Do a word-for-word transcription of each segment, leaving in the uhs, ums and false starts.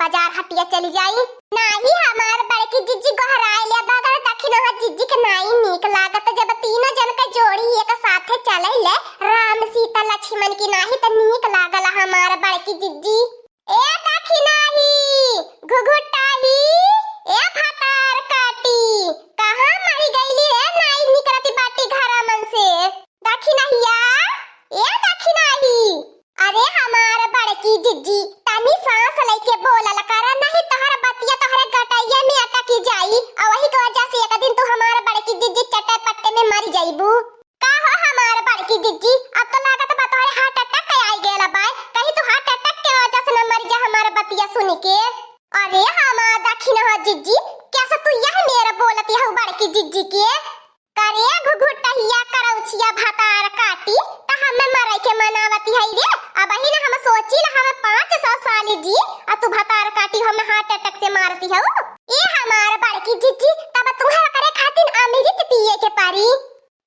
बाजार हटिया चली जाई। नाही हमार बड़की जिज्जी गोहराए ले बगर दखिनहा जिज्जी के नाही नीक लागत, जब तीनों जन के जोड़ी एक साथे चले ले, राम सीता लक्ष्मण की, नाही त नीक लागल हमार बड़की जिज्जी। ए दखिनाही, घुघुटाही, ए भतार काटी, कहाँ मरी गईली रे? नाही निकरती बाटी घरा मन से। दखिनहिया, ए दखिनाही, अरे हमार बड़की जिज्जी, तनी सांस लेके बोलल करा, नहीं तोहर बतिया तोहरे गटैया में अटकी जाई, और वही के वजह से एक दिन तू हमार बड़की जिज्जी चट्टे पट्टे में मर जाइबू। का हो हमार बड़की जिज्जी, अब तो लागत बा तोहरे heart attack आई गयल बा, कहीं तू heart attack के वजह से न मर जा हमार बतिया सुन के। अरे हमार दखिनहा जिज्जी, कैसे तू यह मेर बोलती हऊ बड़की जिज्जी के? करे घुघुटहिया करौछिया भतार काटी, त हमें मरे के मनावती है रे। अबही न हम सोची ल हमें पाँच सौ साली जी, आ तू भतार काटी हमें heart attack से मारती हऊ। ए हमार बड़की जिज्जी, तब तुम्हें करे खातिर अमृत पिए के पड़ी।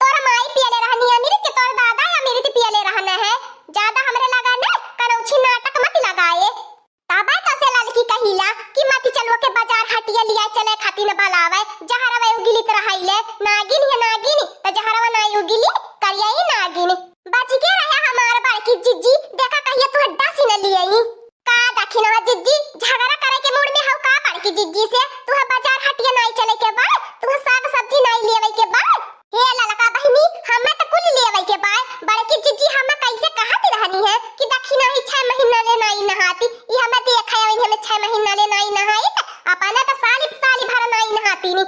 तोर माई पियले रहनी अमृत के, तोर दादा अमृत पियले रहन है। ज्यादा हमरे लगा न करौछी नाटक मत लगाए। तबे तो से ललकी कहिला कि मत चलुआ के बाजार हटिया लिया चले खातिर न बलावे, जहरवे उगिली त रहैले, नागिन है नागिन, त जहरवा नाई उगिली, करिया ही नागिन। बच के रहे हमार बड़की जिज्जी, देखा कहिया तू डसी न लियई। का दखिनवा जिज्जी, झगड़ा करे के मूड में हऊ का बड़की जिज्जी से? तुहे बाजार हटिया नाई चले के बा, तुहे साग सब्जी नाई लेवे के बा। हे ललका बहिनी, हमें त कुल लेवे के बा, बड़की जिज्जी हमें कैसे कहती रहनी है कि दखिनही छह महीना ले नाई नहाती, ई हमें देखे आई हमें छह महीना ले नाई नहाई, त अपना त साली साली भर नाई नहाती नी।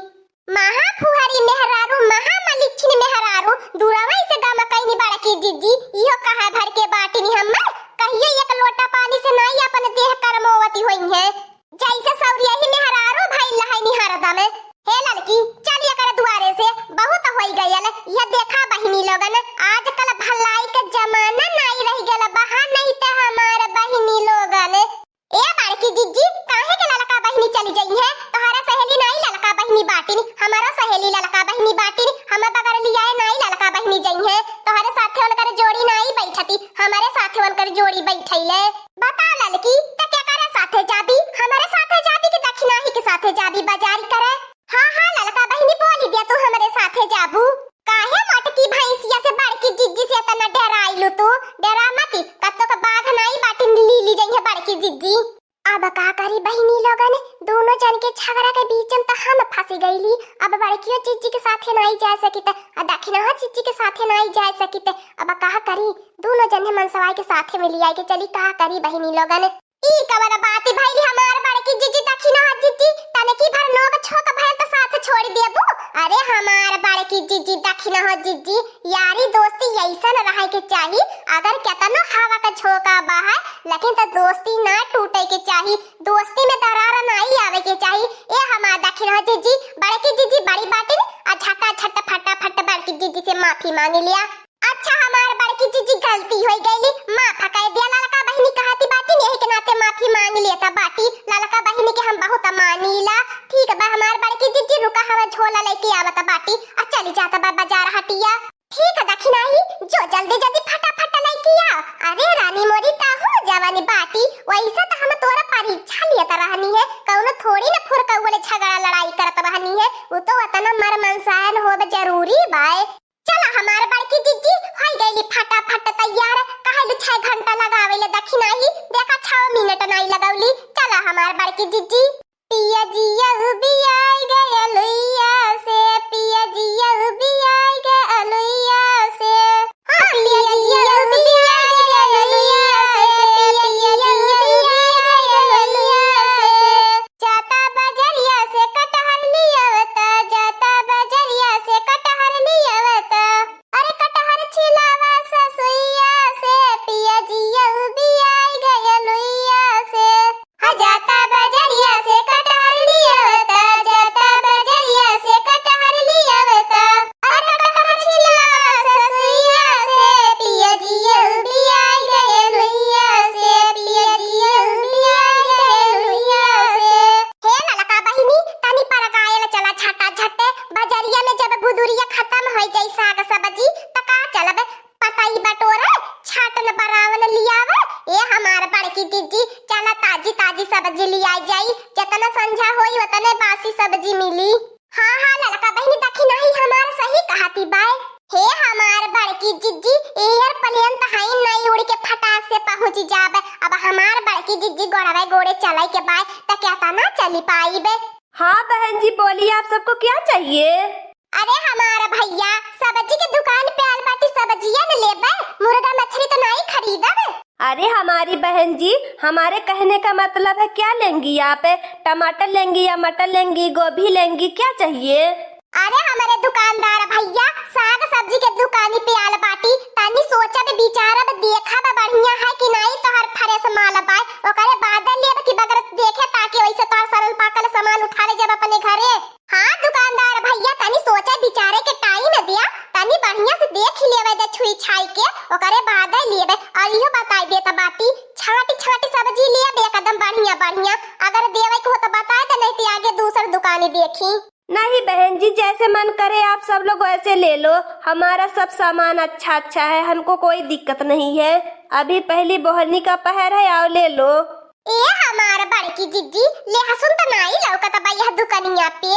महा फुहरी मेहरारू, महा मलिच्छिन मेहरारू, दूरवा से गम कैनी बड़की जिज्जी, इहो कहा भर के बाटिनी हमें, कहियो एक लोटा पानी से नाई अपन देह करमोवती होई है। जैसे सौरिया ही मेहरारू भइल रहनी हरदम। हे ललकी, चल एकर दुआरे से, बहुत होई गयल। यह देखा बहिनी लोगन, आजकल भलाई के जमाना नाई रह गयल बहा, नहीं त हमार बहिनी लोगन। ए बड़की जिज्जी, काहे के ललका बहिनी चली जइहे? तोहरा सहेली नाई ललका बहिनी बाटिन, हमारा सहेली ललका बहिनी बाटिन, हम बगर लियाए नाई ललका बहिनी जइहे। तोहरे साथे उनकर जोड़ी नाई बैठती, हमारे साथे उनकर जोड़ी बैठैले। बताओ ललकी, त केकरे साथे जाबी? हमरे साथे जाबी कि दखिनाही के साथे जाबी बाजार करे? हाँ, हाँ, ललका बहिनी, बोली दिया, तू हमरे साथे जाबू। काहे मोटकी भैंसिया से बड़की जिज्जी से इतना डेराइलू तू? डेरा मती, कत्तो का बाघ नाई बाटिन, ली ली जइहे बड़की जिज्जी। अब का करी बहिनी लोगन, दोनों जन के झगड़ा के बीच में त हम फंसी गईली। अब बड़कियो जिज्जी के साथे नाई जा सकित, आ दखिनहा जिज्जी के साथे नाई जा सकित। अब का करी, दोनों जन मनसवाई के साथे में लियाई के चली, का करी बहिनी लोगन। ई कवन बात भइल हमार बड़की जिज्जी दखिनहा जिज्जी, तनकी भर नोक झोंक भइल त साथ छोड़ देबू? अरे हमार बड़की जिज्जी दखिनहा जिज्जी, यारी दोस्ती ऐसन रहे के चाही, अगर केतनो हवा का झोंका बहे, लेकिन त दोस्ती ना टूटे के चाही, दोस्ती में दरार नाई आवे के चाही। ए हमार दखिनहा जिज्जी, बड़की जिज्जी बड़ी बाटिन, आ झटा झट फटाफट बड़की जिज्जी से माफी मांग लिया। अच्छा हमार बड़की जिज्जी गलती होई गईली, माफ कर दिया। ललका बहिनी कहती बाटिन, यही के नाते माफी मांग लेता बाटी। ललका बहिनी के हम बहुत मानीला। ठीक बा हमार बड़की जिज्जी, रुका हम झोला लेके आवत बाटी, आ चली जात बा बाजार हटिया। ठीक है दखिनाही, जो जल्दी जल्दी फटाफट लेके आ। अरे रानी मोरी, ताहू जवानी बाटी, वैसे तो हम तोरा परीक्षा लेत रहनी है, कौनो थोड़ी न फुरकौले झगड़ा लड़ाई करत रहनी है, वो तो वतना मर मनसायन होब जरूरी बाय। चला हमार बड़की जिज्जी, होई गईली फटाफट तैयार, कहलू छह घंटा लगावे ले दखिनाही, देखा छह मिनट नाई लगौली। चला हमार बड़की जिज्जी। पिया जिया उबियाई गया लुइया से, पिया जिया उबियाई गया लुइया से। हाँ, पिया जिया उबियाई गया लुइया से, पिया जिया उबियाई गया लुइया से। जाता बजरिया से कटहर लियावता, जाता बजरिया से कटहर लियावता। अरे कटहर छिलावा ससुइया से, पिया जिया उबियाई गया लुइया से। हाँ, जाता बजरिया से कटहर लियावता, आ जाई, जतना संझा होई ओतने बासी सब्जी मिली। हाँ, हाँ, ललका बहिनी, दखिनाही हमार सही कहती बाय। हे हमार बड़की जिज्जी, airplane त हई नहीं, उड़ के फटाक से पहुँच जाबे। अब हमार बड़की जिज्जी गोड़वे गोड़े चले के बाय, त केतना चली पाइबे? हाँ बहन जी, बोलिए, आप सबको क्या चाहिए? अरे हमार भैया, सब्जी के दुकान पे आल बाटी, सब्जिया न लेबे, मुर्गा मछली तो नहीं खरीदबे। अरे हमारी बहन जी, हमारे कहने का मतलब है, क्या लेंगी आप? टमाटर लेंगी या मटर लेंगी, गोभी लेंगी, क्या चाहिए? अरे हमारे दुकानदार भैया, साग सब्जी के दुकानी पे आल बाटी, तनी सोचब विचारब, देखब बढ़िया है कि नहीं तोहर fresh माल बाय, ओकरे बाद लेब कि बगैर देखे ताके वैसे तोहर सड़ल पाकल सामान उठा ले जब अपने घरे। हाँ दुकानदार भैया, तनी सोचे विचारे के time दिया, तनी बढ़िया से देख लेवे दे छुई छाई के, ओकरे बाद लेबे। और इहो बताई देत बाटी, छांटी छांटी सब्जी लेबे एकदम बढ़िया बढ़िया, अगर देवे के हो तो बताए दे, नहीं तो आगे दूसर दुकानी देखी। नहीं बहन जी, जैसे मन करे आप सब लोग वैसे ले लो, हमारा सब सामान अच्छा अच्छा है, हमको कोई दिक्कत नहीं है। अभी पहली बोहनी का पहर है, आओ ले लो। ए हमार बड़की जिज्जी, लहसुन त नाई लौकत बा यह दुकनिया पे।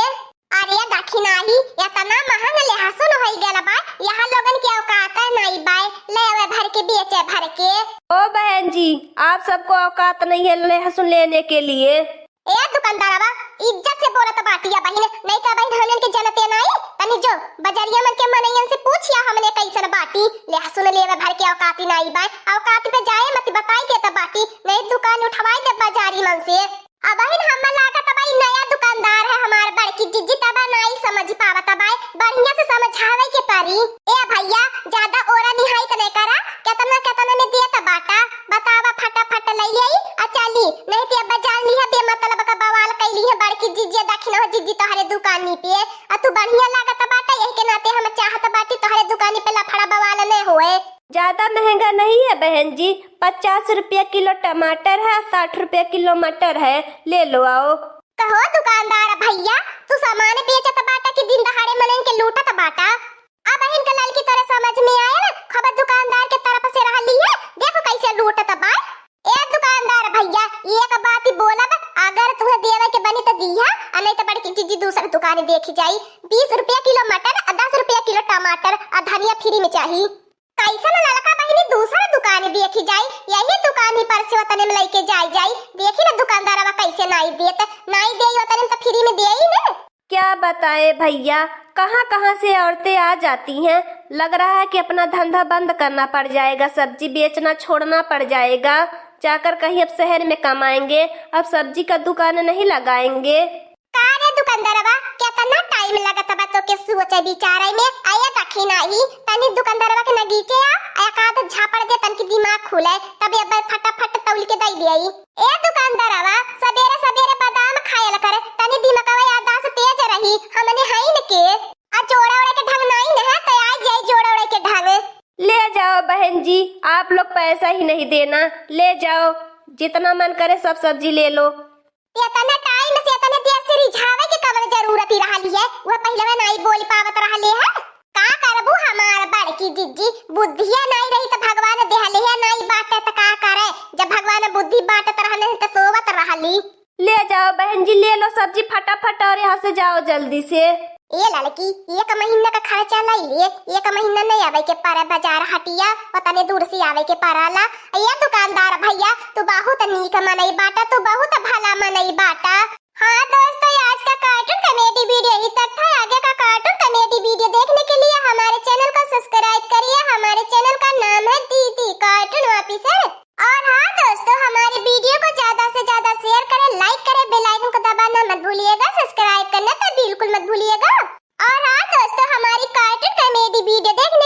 अरे दखिनाही, एतना महंग लहसुन होई गल बा, यहाँ लोगन के औकात नाई बाय, लेवे भर के बेचे भर के। ओ बहन जी, आप सबको औकात नहीं है लहसुन लेने के लिए। ए दुकानदारवा, इज्जत से बोलत बाटिया बहिन, नहीं तो बहिन हमन के जनते नाई। तनी जो बजरिया मन के मनैयन से पूछिया हमने कैसन बाटी, लहसुन लेवे भर के औकाती नाई बाय, औकात पे जाए मत बताई देत बाटी, नहीं दुकान उठवाई दे बाजारी मन से। अब बहिन हम लागत बाई नया दुकानदार है हमार बड़की जिज्जी, तब नाई समझ पावत बाय, बढ़िया से समझावे के परी। ए भैया, ज्यादा ओरा निहाई त नहीं करा, केतना केतना में देत बाटा, बतावा फटाफट ले आई आ चली, नहीं ते अब जान लिहा बेमतलब का बवाल कैली है बड़की जिज्जी, दखिना हो जिज्जी तोहरे दुकानी पे। आ तू बढ़िया लागत बाटा, यही के नाते हम चाहत बाटी तोहरे दुकानी पे लफड़ा बवाल न होए। ज्यादा महंगा नहीं है बहन जी, पचास रुपया किलो टमाटर है, साठ रुपया किलो मटर है, ले लो आओ। कहो दुकानदार भैया, तू सामान बेचत बाटा कि दिन दहाड़े मनन के लूटत बाटा? अब इनका ललकी तोरे समझ में आयल, खबर दुकानदार के तरफ से रहली है, देखो कैसे लूटत बा। ए दुकानदार भैया, एक बात ही बोलब, अगर तुहे देवे के बनी त दिया, आ नहीं त बड़की जिज्जी दूसर दुकान देखी जाई। बीस रुपया किलो मटर आ दस रुपया किलो टमाटर आ धनिया फ्री में चाही। कैसन ललका बहिनी दूसर दुकान देखी जाई, यही दुकान ही पर से ओतने में लइके जाई जाई। देखी ना दुकानदारवा कैसे नाई देत, नाई देई ओतने में त फ्री में देई ना। क्या बताएं भैया, कहाँ-कहाँ से औरतें आ जाती हैं। लग रहा है कि अपना धंधा बंद करना पड़ जाएगा, सब्जी बेचना छोड़ना पड़ जाएगा, जाकर कहीं अब शहर में कमाएंगे, अब सब्जी का दुकान नहीं लगाएंगे। का रे दुकानदारवा, केतना time लगत बा तोके सोचे विचारे में? आया दखिनाही, तनी दुकानदारवा के नगीचे आ, आ एक आध झापड़ दे, तनकी दिमाग खुले, तब एक बार फटाफट तौल के दई दियाई। ए दुकानदारवा, सबेरे सबेरे बादाम खायल कर, तनी दिमकवा याददाश्त तेज रही, हमने हईन के। आ जोड़ा ओड़े के ढंग नाई न है, तो आ जाई जोड़ा ओड़े के ढंग। ले जाओ बहन जी, आप लोग पैसा ही नहीं देना, ले जाओ, जितना मन करे सब सब्जी ले लो। एतने time से एतने देर से रिझावे के कवन जरूरत ही रहली है? वह पहिले में नाई बोल पावत रहले है। का करबू हमार बड़की जिज्जी, बुद्धिया नाई रही त भगवान देहले है, नाई बाटे त का करे? जब भगवान बुद्धि बांटत रहले हैं त सोवत रहली। ले जाओ बहन जी, ले लो सब्जी फटाफट और यहाँ से जाओ जल्दी से। ए ललकी, एक महीना का खर्चा लाई ले, एक महीना नहीं आवे के परे बाजार हटिया, ओतने दूर से आवे के पराला। ए दुकानदार भैया, तू बहुत नीक मनई बाटा, तू बहुत भला मनई बाटा। हाँ दोस्तों, आज का cartoon comedy video ही तक था। आगे का cartoon comedy video देखने के लिए हमारे channel को subscribe करिए। हमारे channel का नाम है दीदी Cartoon Officer। और हाँ दोस्तों, हमारे video को ज्यादा से ज्यादा share करें, like करें, bell icon को दबाना मत भूलिएगा, subscribe करना तो बिल्कुल मत भूलिएगा। और हाँ दोस्तों, हमारी cartoon comedy video देखने